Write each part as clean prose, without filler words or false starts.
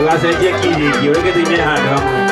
Gacenjie kirĩkio reke tuine handũ hamwe.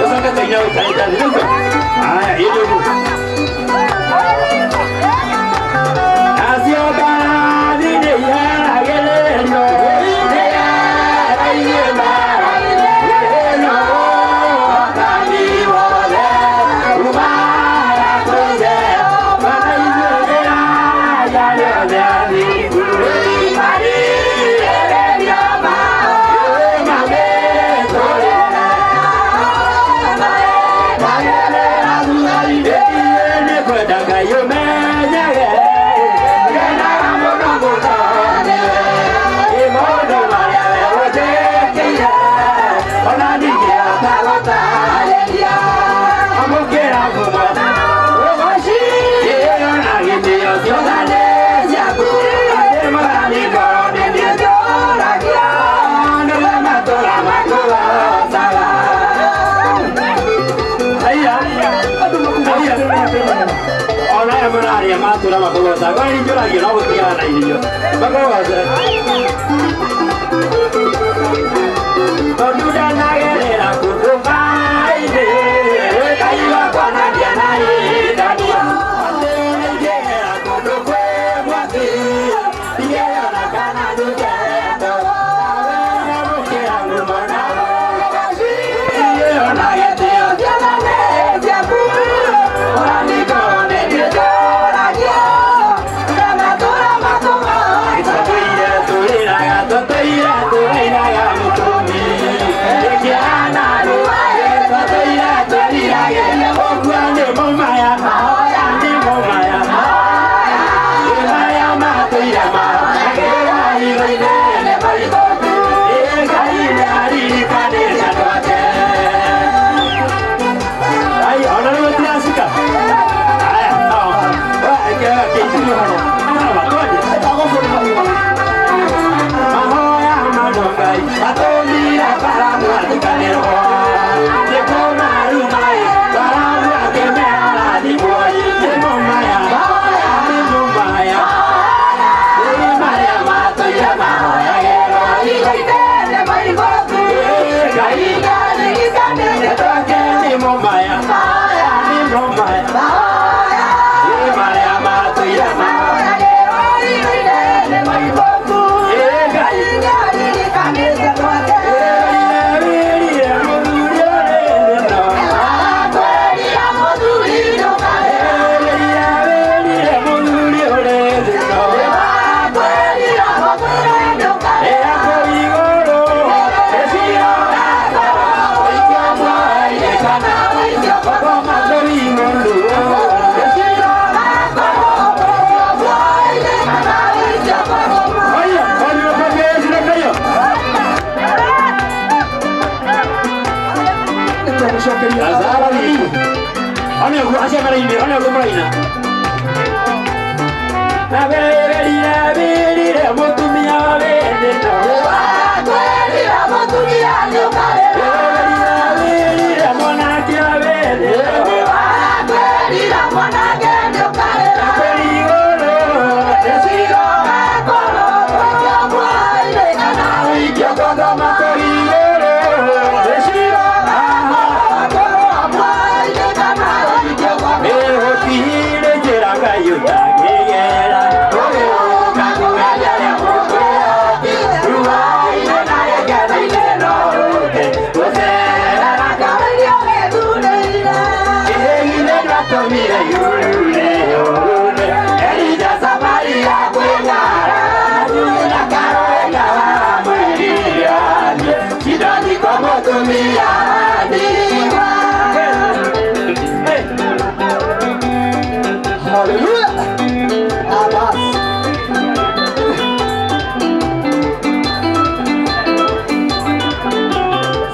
Ũcoke tũine ũikarĩte thĩ nĩguo. Haya, ĩĩ nĩguo. Nacio mbarathi nĩ iharagĩrĩrio nĩgetha ithiĩ mbaara-inĩ. Ĩno ũhotani wothe umaga kwĩ Jehova, na ithuĩ nĩ araia rĩothe athingu. Marigĩrĩrio mamĩtũrĩre nĩ kwenda Ngai ũmenyage ngenaga mũno mũno nĩwe ĩ maũndũ marĩa we ũnjĩkĩire ona ndingĩhota gũtarĩria amũkĩra ngumo ũgoci na gĩtĩo ciothe nĩ ciaku atĩ Mwathani ngoro nĩ niĩ njũragia nĩwe matũra makũgocaga. Aya, aya, ona aya mararia matũra makũgocaga kwani njũragio no gũtigana na irio makũgoca tondũ ndanagerera kũndũ maĩ-inĩ Ngai wakwa na ndianarigania atĩ ona ingĩgera kũndũ kwĩ mwaki ndingĩona kana nduge nawe nyamũkĩra ngumo na ũgoci ona gĩtĩo ciothe nĩ ciaku Mwathani ngoro nĩ niĩ njũragia nĩwe matũra makũgocaga tũtũire tũrĩraga tũtũire tũrainaga mũtũmi ĩkĩhana ruo tũtũire tũriragĩria ũguo nĩ mũmaya mahoya nĩ mũmaya nĩ marĩa matũire mahoyagĩra hitho-inĩ nĩ maritũ ĩ Ngai nĩ aririkanĩte andũ ake. Ai, ona rĩu tiracika. Aya, sawa. Sawa, twende. Mahoya mano Ngai atũmire karamu atukanĩrwo nĩ kũmarumaĩ karamu akĩmerathimwo nĩ mũmaya nĩ mũmaya nĩ marĩa matũire mahoyagĩrwo hitho-inĩ Ngai twake nĩ mũmaya nĩ mũmaya nĩ marĩa matũire mahoyagĩrwo Ngai wĩrire mũthuri ũrĩ thĩna wĩrire mũthuri ũrĩ thĩna Nĩtwagũcokeria. Wĩrire mũtumia wĩthĩna wĩrire mwanake wĩthĩna kũrigũrũ kũgoma kũrigũrũ Gũtirĩ njĩra Ngai ũtangĩgera ũgĩũka kũgeria ruo-inĩ na gĩkeno-inĩ no ũke gũcerera Kĩhĩgithĩ ndwatũmire yurure yurure Elija Samaria kwĩng'ara na karũĩ karamwĩrire athiĩ Sidoni kwa mũtumia ndigwa. Hey. Haleluya. Abbas.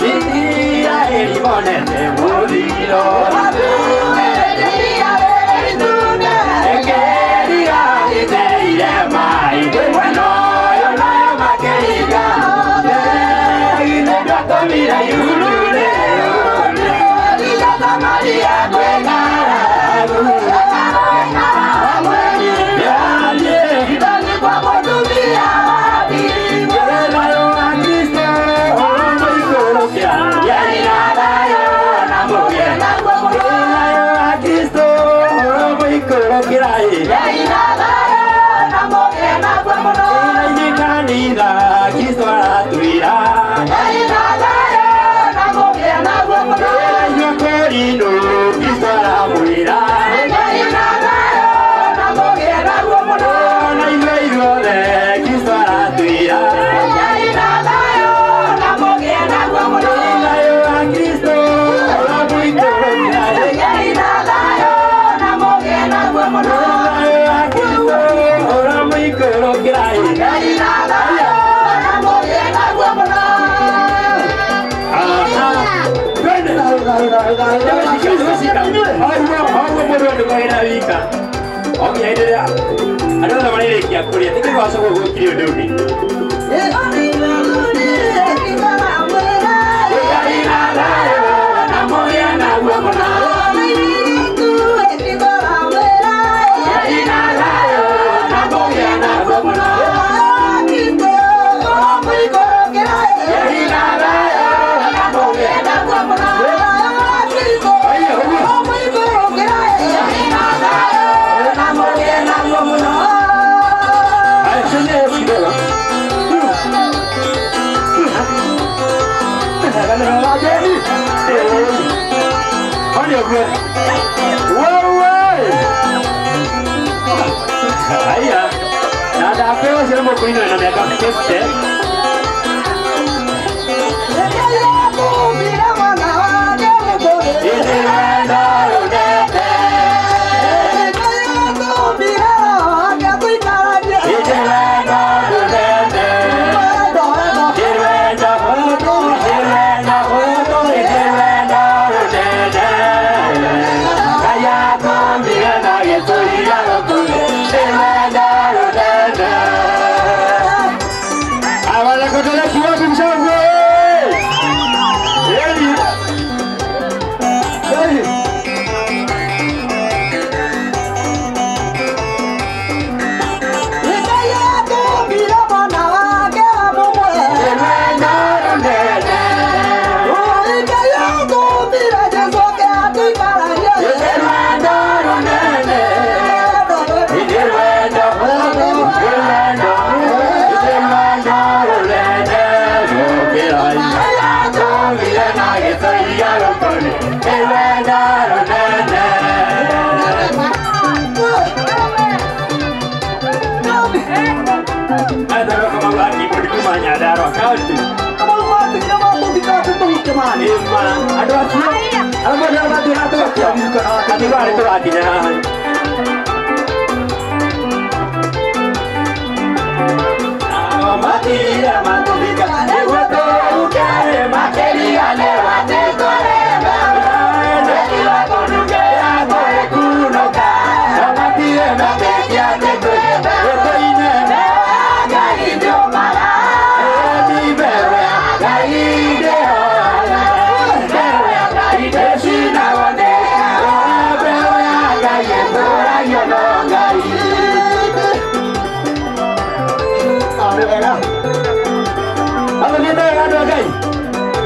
Isiraeli monete mũthiro Ekeriga iteire maĩ mwena ũyũ nayo makĩringa Githĩ ndwatũmire yurure Samaria kwĩng'ara Thayũ wa Kristo ũrũmũikũrũkia Yari na thayũ na Aguo mũndũ ndũkagĩra wika. O nginya hĩndĩ ĩrĩa andũ othe marĩrĩkia kũrĩa, nĩkĩgwacwo gũkiri ũndũ ũngĩ. Haya, na ndapewa ciana mũkũinwo na mĩaka 50.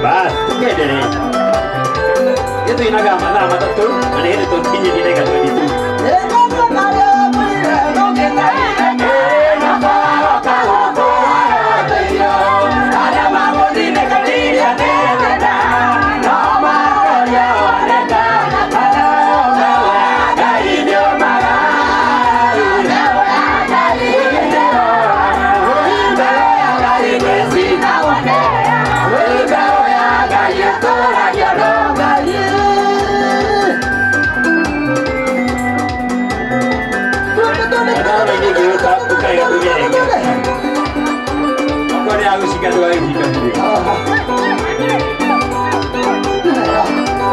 Bas, tukendelee. Gĩtũinaga mathaa matatũ na nĩ hĩndĩ tũkinyĩtie ndagĩka 22.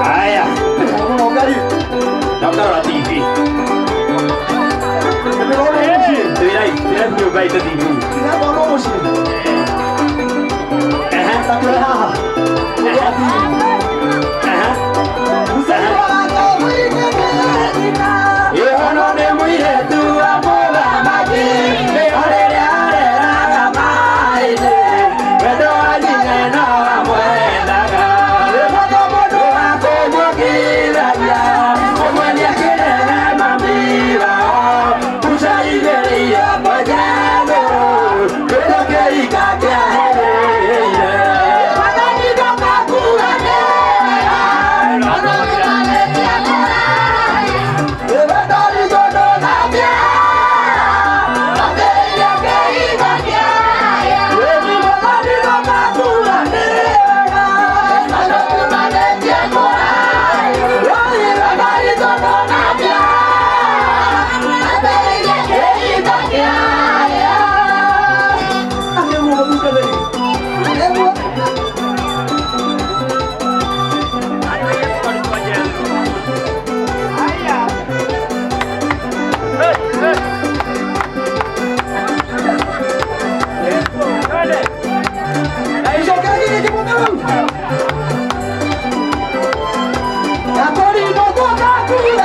Haya. Na TV. Nyũmba itũ TV. Ĩhono nĩ mũirĩtu wa mũthamaki, nĩho rĩrĩa areraga maĩ-inĩ, wendo wa nyina no amwendaga. Mũndũ mũndũ wa kũmũgithagia, ũmwe nĩakĩrega mami wao, mbuca igĩrĩ iria kwenja ngũrũ. Yeah.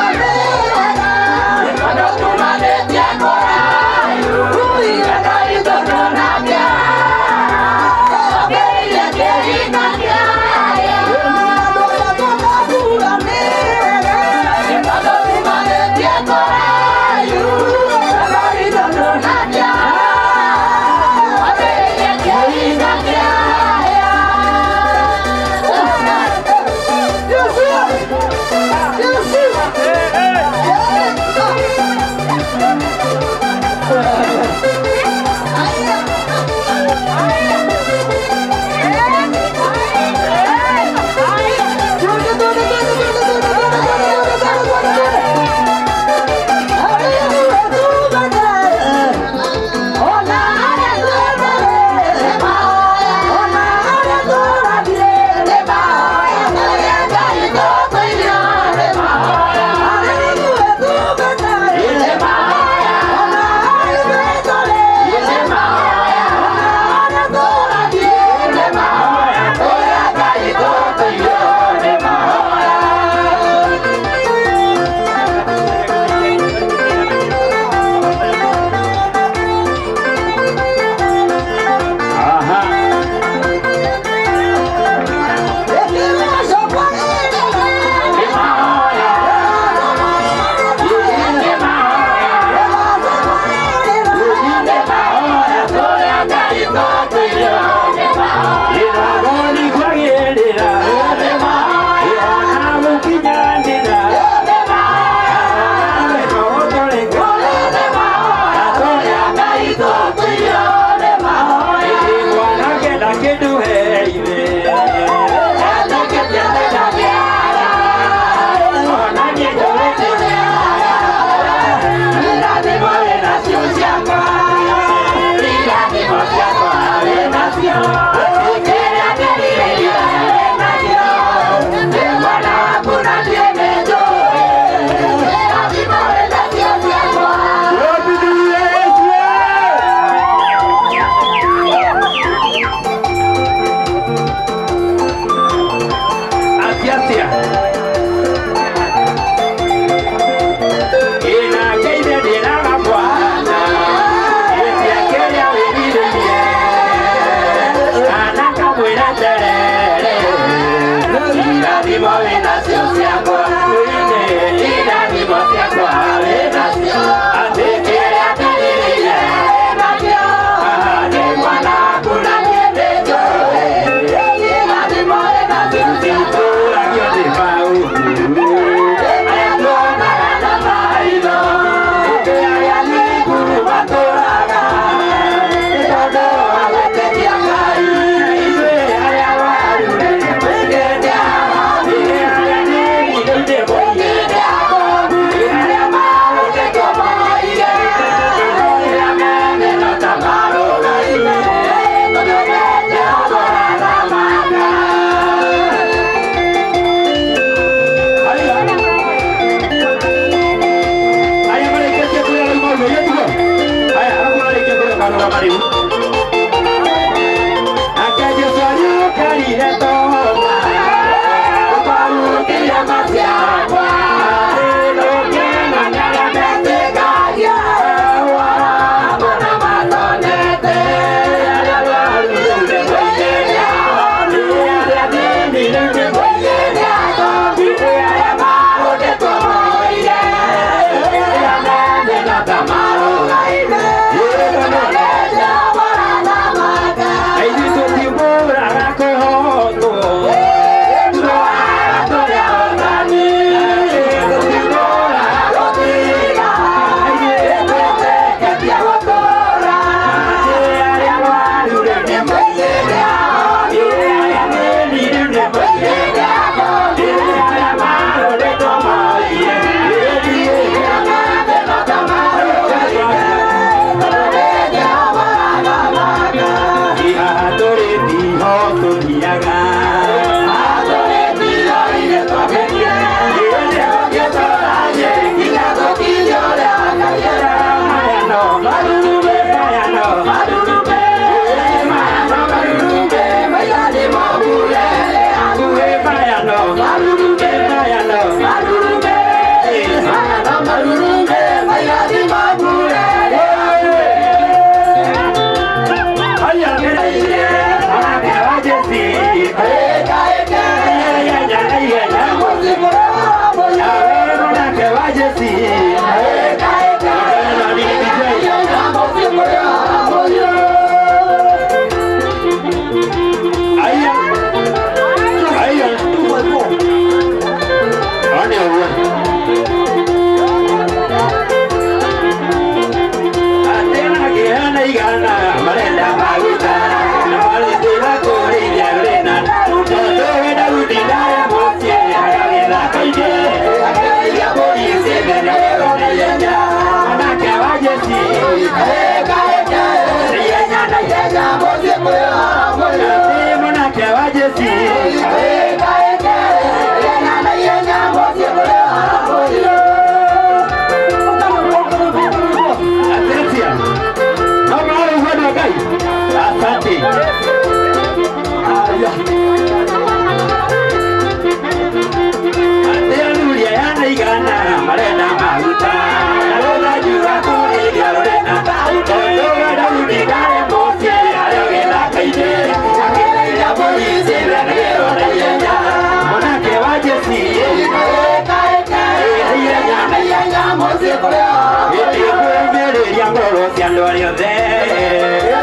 Gĩtigũmĩrĩria ngoro cia andũ arĩa othe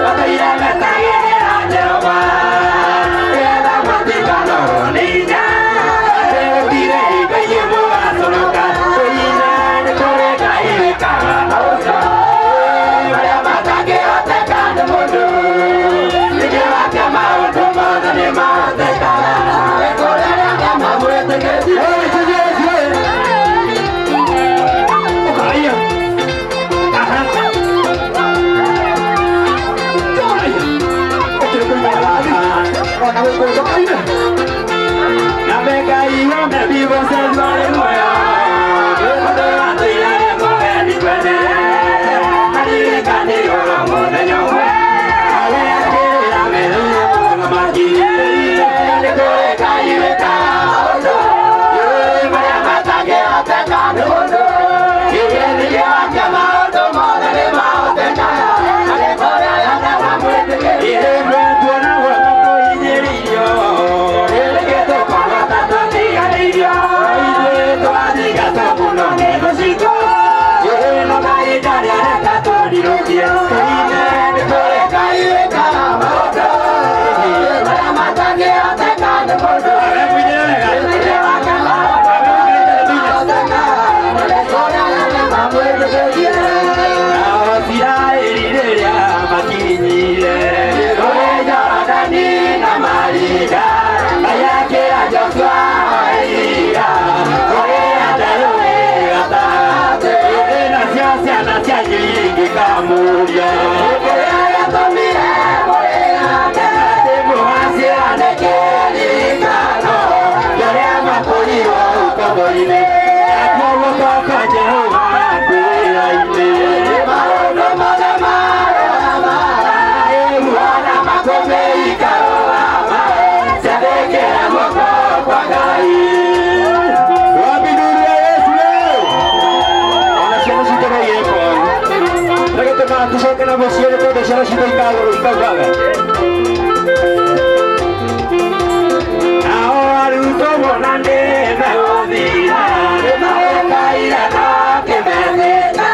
matũire metagĩrĩra Jehova nĩgetha matikanoro nĩ hinya atĩ gũtirĩ hingo inyuĩ mũgaconoka kũina nĩ kũrĩ Ngai wĩkaga maũndũ marĩa matangĩhoteka nĩ mũndũ thĩinĩ wake maũndũ mothe nĩ mahotekaga nĩ kũrĩ arĩa mamwĩtĩkĩtie. Tucoke na mũciĩ nĩ tondũ ciana citũ ikaugaga nao arutwo mona nĩ megũthira nĩmagũkaira na kĩmethĩka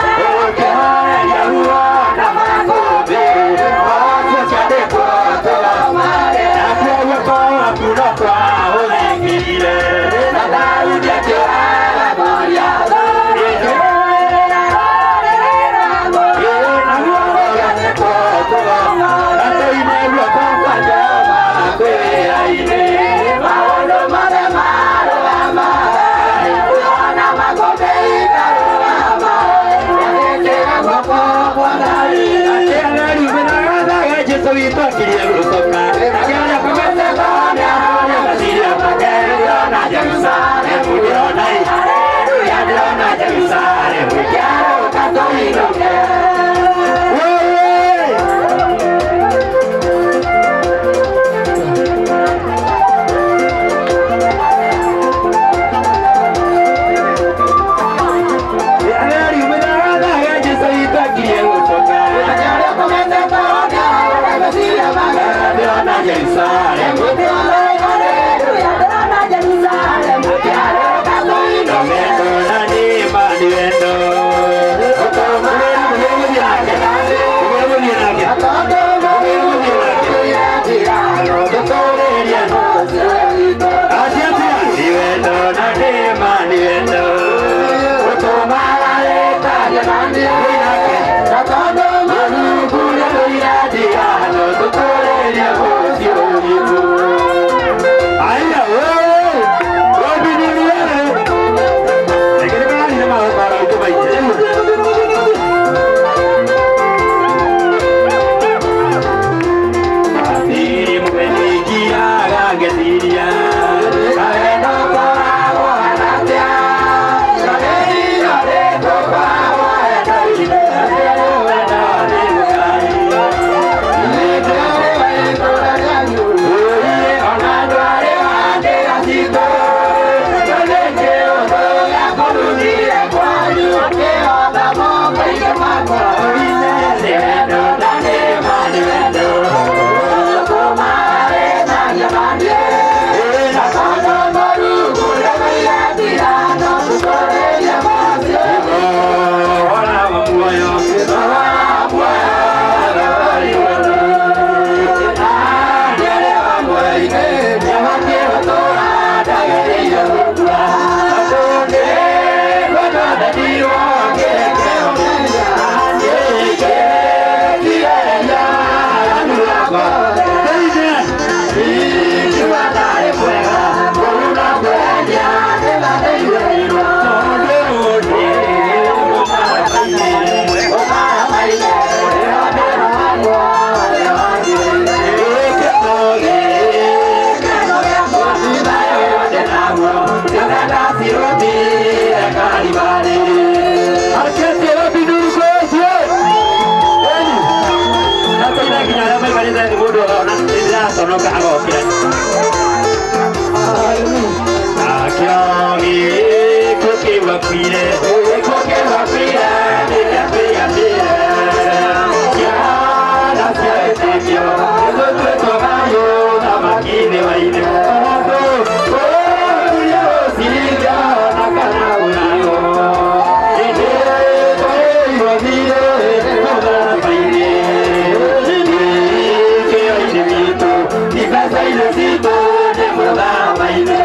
ũkĩhoreria ruo na makũmbĩ ocio ciandĩkwo tũgamare nakuo guoko gwaku no kwahũthĩkire na Daudi akĩũraga Goliathũ. Ciana ndacirutire Kalibarĩ. Akĩtie biduru kwĩcie. Eni. Ndatũire nginya arĩa maikarĩte thĩ mũndũ ona nĩndĩratonoka agokĩra. Nakĩo gĩkuũ kĩu akuire, gĩkuũ kĩu akuire, nĩkĩamwĩganĩire. Ciana cia wĩtĩkio, nĩtũtuĩtwo thayũ thamaki-inĩ wa ithe. Tondũ ũrĩa ũcirithia ona kana ũragwo. Ĩndĩ twarĩirwo thirĩ mũtharaba-inĩ. Kĩo-inĩ witũ, ti mbeca-inĩ citũ, nĩ mũtharaba-inĩ.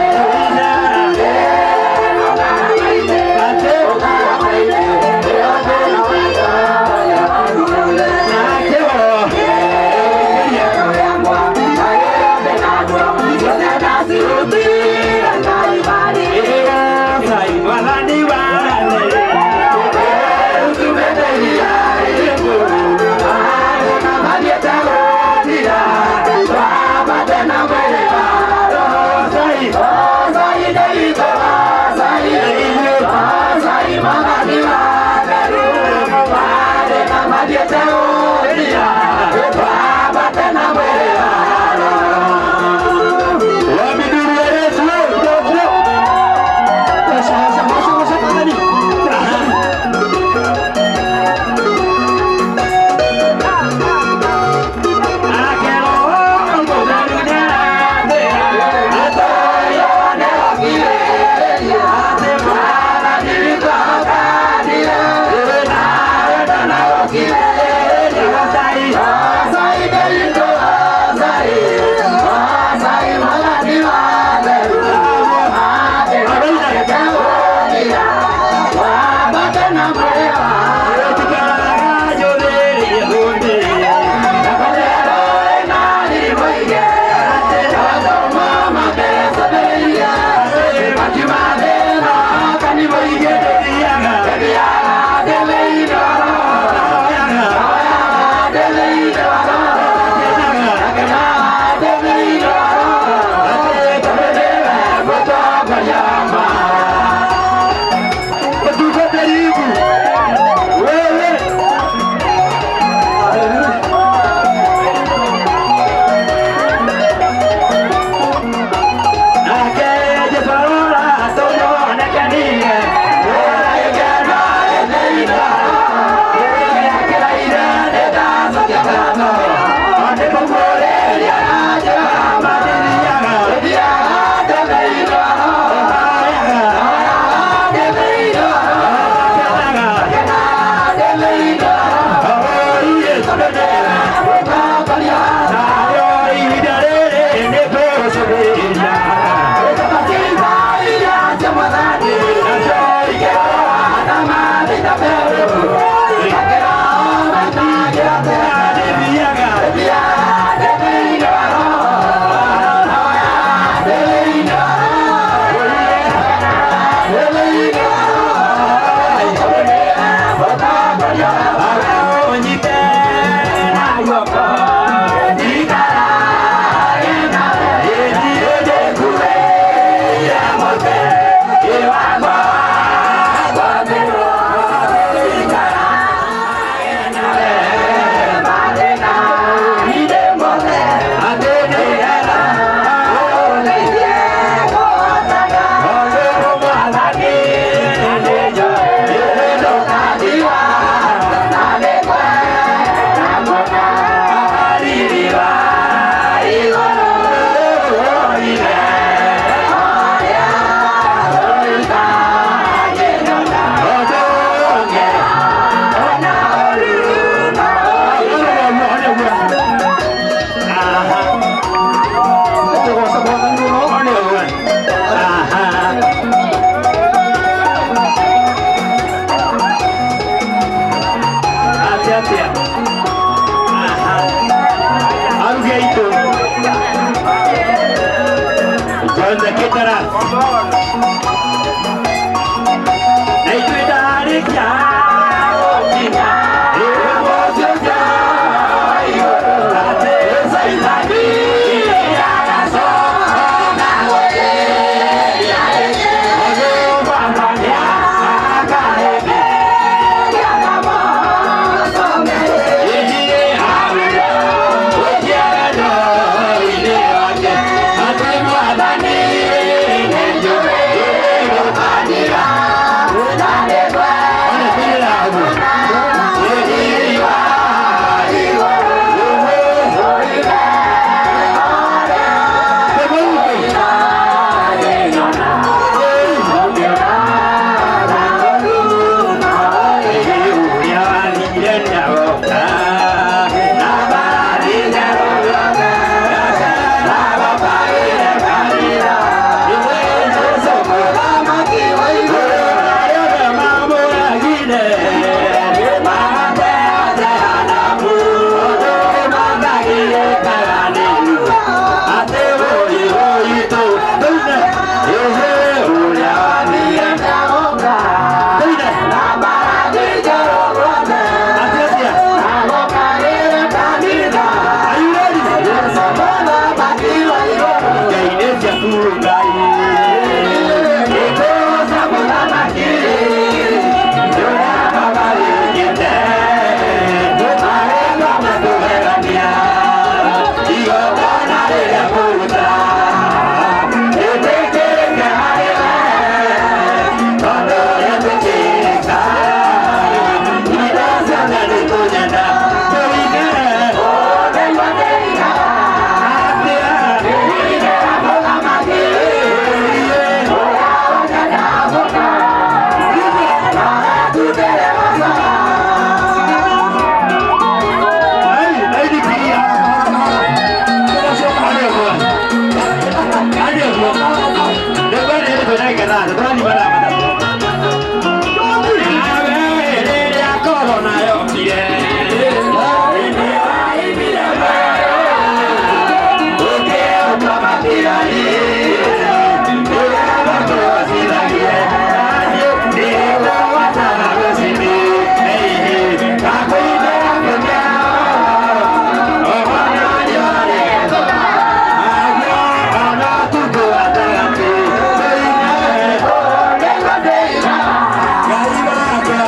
Tũrathiĩ mathaa matatũ. Nawe rĩrĩa korona yokire, nĩwaimire muoyo, ũkĩũka matigari, nĩwagũtũcithagie, nĩwagwataga gũcini, kakũinĩra kũmĩa, ona nĩwarĩgetwo, ona ũtukũ gatagatĩ, Ngai wakwa,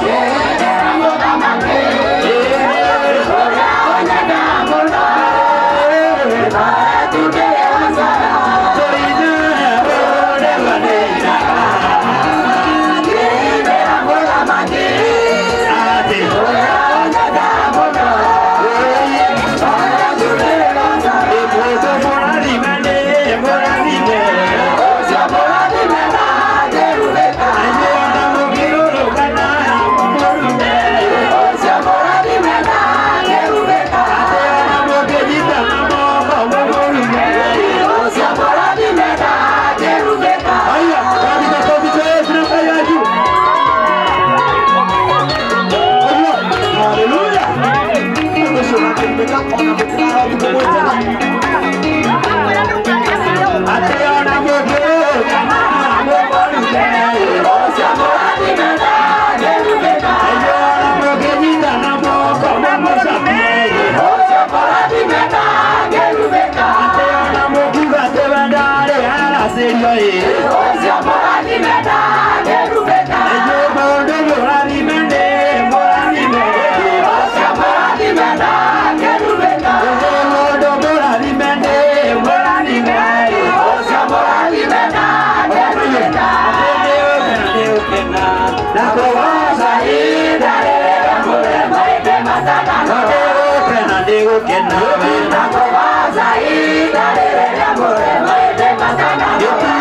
Haleluya. Ũcio ũrakĩrumĩka ona mũtirahota kũmwĩtĩra. John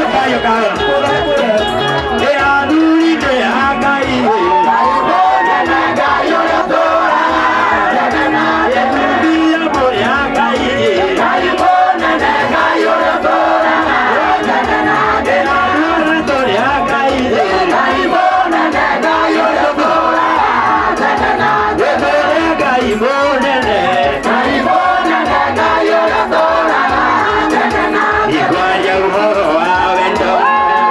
Ryan Igual ya un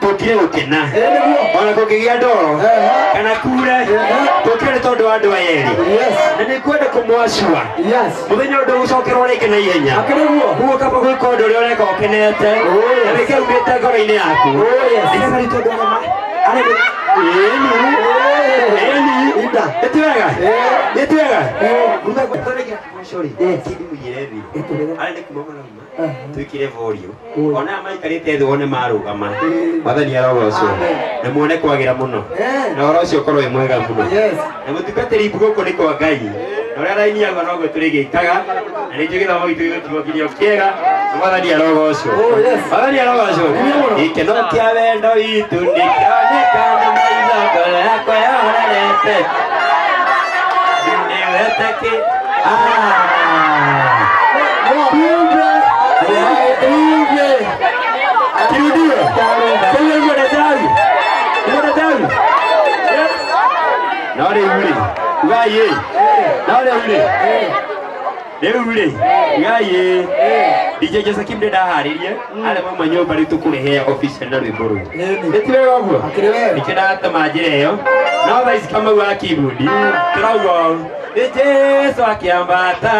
Tukire gukena ona kungigia ndoro kana kure tukire ni tondu wa andu aya eri na ni kwenda kumwacua muthenya undu gucokerwo ringi na ihenya guo kaba gwika undu uria ureka ukenete na wike umite ngoro-ini yaku nigetha ri tondu arĩa ĩni ĩtiwega ĩtiwega arĩa nĩ kuma marauma twikire volume ona aya maikarĩte thĩ wone marũgama Mwathani arogocwo na muone kwagira mũno na ũhoro ũcio ũkorwo wĩ mwega mũno na mũtungatĩri gũkũ nĩ kwa Ngai na ũrĩa raini yagwa noguo tũrĩgĩkaga na nĩ njũĩ gĩthomo gitũ gĩgũtigwo kirio kĩega na Mwathani arogocwo Mwathani arogocwo gĩkeno kĩa wendo witũ nĩkĩonekana maitho ngoro yakwa yonanete nĩweteki Kirudio. Kwa hiyo daktari. Ndio daktari. No rĩu rĩ. Ugai ĩ. No rĩu rĩ. Rĩu rĩ. Ugai ĩ. DJ Josephine ndĩ ndaharĩrie. Arĩa mauma nyũmba rĩu tũkũrehe official na rwĩmbo rũu. Nĩ ti wega ũguo? Nĩkĩo ndatũma njĩra ĩyo. No thaa ici Kamau wa keyboard. Tũrauga ũũ. Nĩ Jesu akĩambata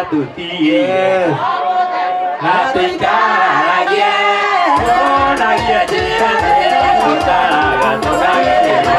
tũtige. Hatuikaragie tuonagie njĩra tũtaraga tũkagerera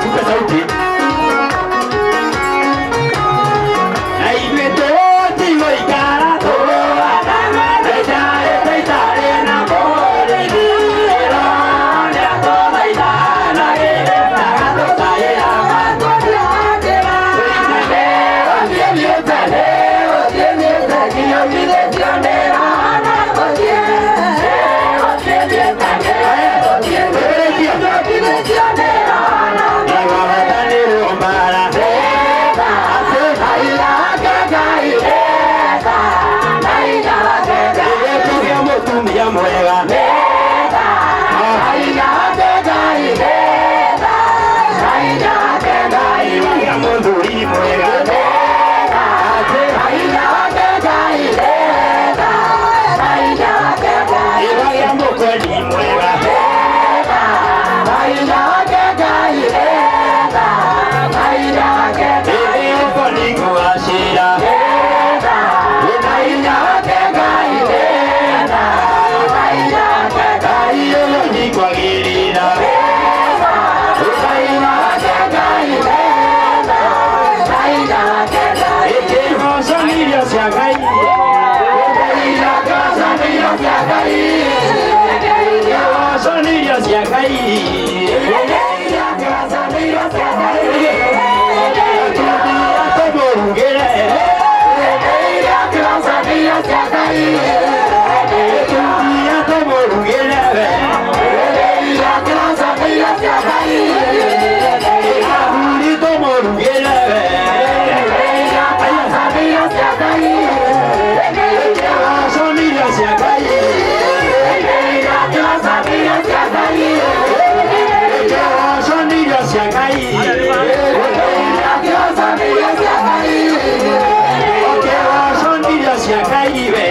Tupe sauti. Na ithuĩ tũtigũikara tũitare na mũrĩithi ĩronera tũthaithanagĩra tũcaĩra Cia Ngai. Tũmũrugĩre. Tũthiĩ tũmũrugĩre we. Ahuri tũmũrugĩre we. Kĩraconire cia Ngai. Kĩraconire cia Ngai. Kĩraconire cia Ngai we.